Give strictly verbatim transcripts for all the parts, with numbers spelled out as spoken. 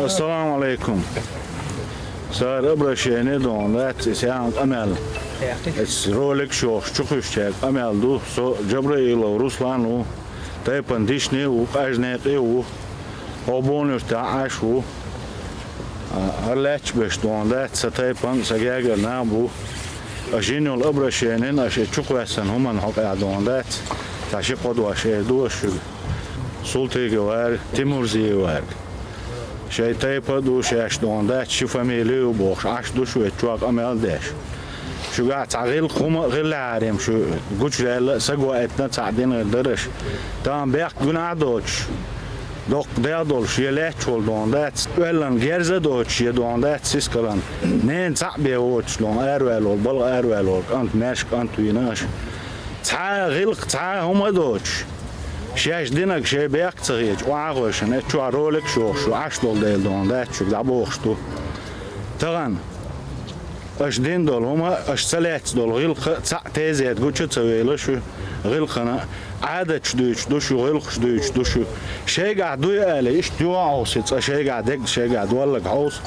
Ассаламу алейкум. Сара обращение дона дац, и сян къамел. Эс ролик шох чухуш чек къамел ду, со Джабраилов Руслан ву, тайпан дишни ву, къажнекъи ву, хобонуш та аш ву. Арлач беш дона дац, са тайпан, са гягар на бу. А жинул обращение, а ше чухвасан хуман хокъя дона дац, та ши къодваш э дуаш шуг. Султыгы вар, Тимурзиевар. Шай тайпа ду шаш дона дац, ши фамилию бохш, аш ду шу чуа къамел деш. Шуга ца гъил хума гъил арем шу гучрел са гуа этна ца дин дырыш. Там бяк гуна доч. Док дя долш е леч вол дона дац. Уэллан герза доч е дона дац сискалан. Нен ца бе воч лон арвел вол, бал арвел вол, кант мерш, кант винаш. Ца гъилх, ца хума доч. Шеш динаг ше бяк ца гъеч, уа гъошан, э чуа ролик шох шу, аш дол дел дона дац, шуг да бохш ду. Таган, аш дин дол хума, аш ца лец дол гъилха, ца тезет гуча ца вейла шу, гъилхана, адач дуйч ду шу, гъилхш дуйч ду шу. Шейга дуй але, иш дюа ауси, ца шейга дег, шейга дуаллаг хаус,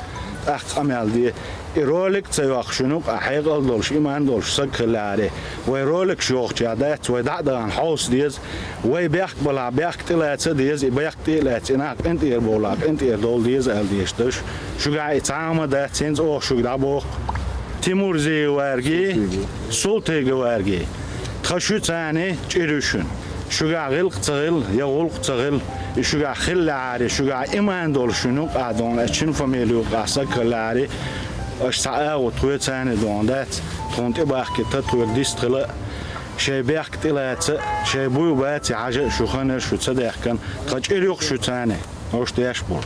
ах къамел ди. И ролик ца юах шунук, а хьекъал долш, иман долш, саг хилари. Вай ролик шох ча дац, вай да даан хаус диз, вай бяк бала, бяк тилаца диз, и бяк тилац, и на къинтир бола, къинтир дол диз ал дишташ. Шуга и цама дац, синц ох шуг да бох. Тимурзиеварги, Султыгы варги. Тха шу цани чирюшун. Шуга гъилх ца гъил, я гъулх ца гъил, и шуга хиллари, шуга иман дол шуну къадон, а чин фамилию къаса калари, аш ца агъу тве цани дон дац, тхун ти бахки та твер дистхила, шей бяк тилаца, шей буй баци хажа шу ханер шу ца дехкан, тха чирюх шу цани, ош деш бул.